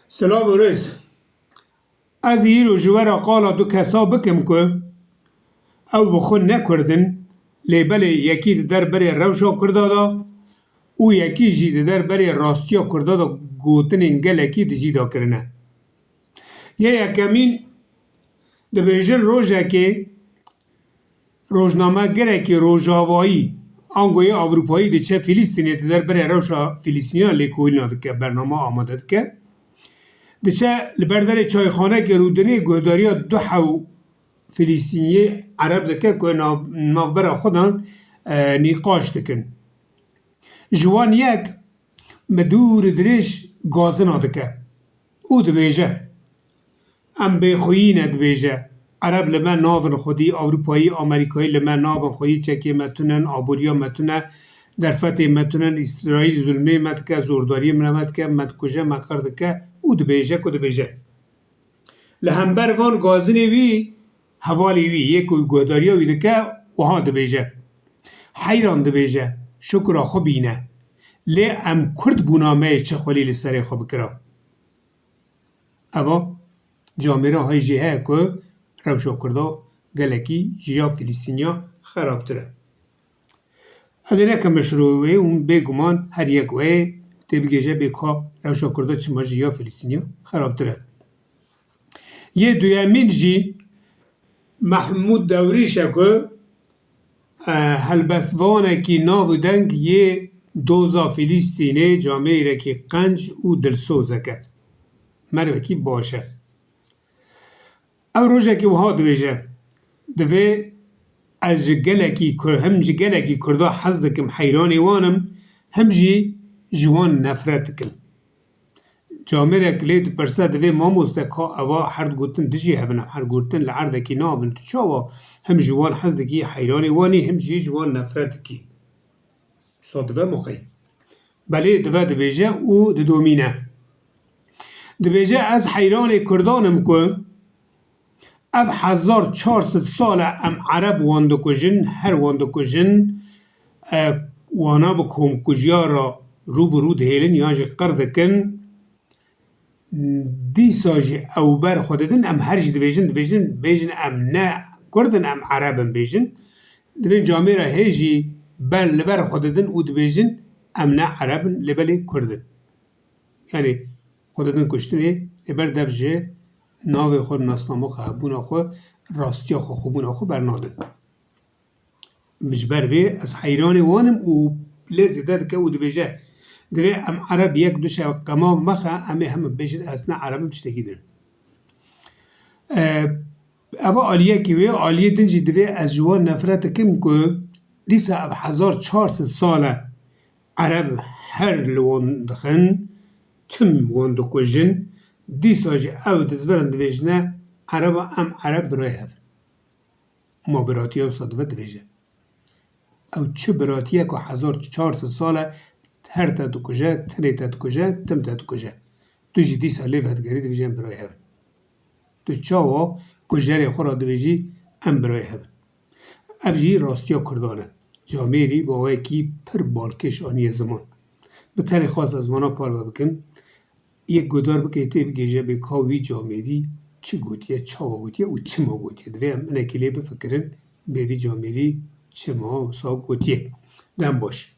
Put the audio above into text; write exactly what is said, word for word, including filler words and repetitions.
Silav û rêz. Ez îro ji we re qala du kesa bikim ku ew bi xwe ne Kurd in, lê belê yekî di der berê rewşa Kurda de û yekî jî di der berê rastiya Kurda de gotinên gelekî di jî de kirine. Yê yekemîn dibêjin rojekê rojnamegerekî rojavayî, ango yê Ewropayî diçe Filîstînê di der berê rewşa Filîstîniyan lêkolîna dike, bernama amade dike. Diçe li ber derê çayxanekê rûdinê guhdariya du hew Filîstîniyê Ereb dike ku nav-, navbera xwe de, e, nîqaş dikin. Ji wan yek bi dûr û dirêj gazina dike û dibêje, Em bêxweyî ne, dibêje. Ereb li me nabin xwedî, Ewropayî, Amerîkayî li me nabin xwedî, çekê me tune ne, aboriya me tune, derfetê me tune ne, Îsraîl zulmê me dike, zordariyê me me dike, me dikuje, me qir dike û dibêje ku dibêje. Li hember van gazinê wî, hevalê wî, yê ku guhdariya wî dike, wiha dibêje. Heyran dibêje, Şukra xwe bîne. Lê em Kurd bûna me yê çi xwelî li serê xwe bikira? Eva camêra hay jî heye ku rewşa Kurda gelekî ji ya Filîstîniya xerabtir e. Ez ê nekim şiro wê û bêguman her yek wê tê bigêje bê ka rewşa Kurda çima ji ya Filîstîniya xerabtir e. Yê duyemîn jî Mehmûd Dewrîş e ku, e, helbestvanekî nav û deng yê doza Filîstînê camêrekî qenc û dilsozek e. Mervekî baş e. Ew rojekê wiha dibêje, Divê ez ji gelekî Kur-, him ji gelekî Kurda hez dikim, heyranê wan im, him jî ji wan nefret dikim. Camêrek lê dipirse, Divê mamoste ka eva her gotin dijî hev in, her gotin li erdekî nabin, tu çawa him ji wan hez dikî, heyranê wan î, him jî ji wan nefret dikî? Wisa dive miqey. Belê dive dibêje û didomîne. Dibêje, Ez heyranê Kurdan im ku ev hezar çar sed sal e em Ereb wan dikujin, her wan dikujin, e, wana bi komkujiya re rû bi rû dihêlin yan jî qir dikin. Dîsa jî ew ber xwe didin, em her jî dibêjin, dibêjin, bêjin, Em ne Kurd in, em Ereb in, bêjin. Divên camêra hê jî ber li ber xwe didin û dibêjin, Em ne Ereb in, lê belê Kurd in. Yanî xwe didin kuştinê, lê ber dev ji navê xwe, nasnama xwe, hebûna xwe, rastiya xwe, xwebûna xwe bernadin. Ji ber vê ez heyranê wan im û lê zêde dike û dibêje, Divê em Ereb yek du şev qema mexe, em ê heme bêjin, Ez ne Ereb im, tiştekî din. E, Eva aliyekî wê, aliyê din jî divê ez ji wan nefret dikim ku dîsa ev hezar çar sed sal e Ereb her li wan dixin, tim wan dikujin, dîsa jî ew dizvirin dibêjine, Ereba em Ereb birayê hev in. Ma biratiya wisa dibe dibêje. Ew çi biratiye ku hezar çar sed sal e her te dikuje, tinê te dikuje, tim te dikuje. Tu jî dîsa lê vedigerî dibêjî em birayê hev in. Tu çawa kujerê xwe re dibêjî em birayê hev in? Ev jî rastiya Kurdan e. Camêrî bi awayekî pir balkêş aniye ziman. Bi tenê xwest ez vana parve bikim. Yek guhdar bike, tê bigêje bê ka wî camêrî çi gotiye, çawa gotiye û çima gotiye. Divê em hinekî lê bifikirin, bê vî camêrî çima wisa gotiye. Dem baş.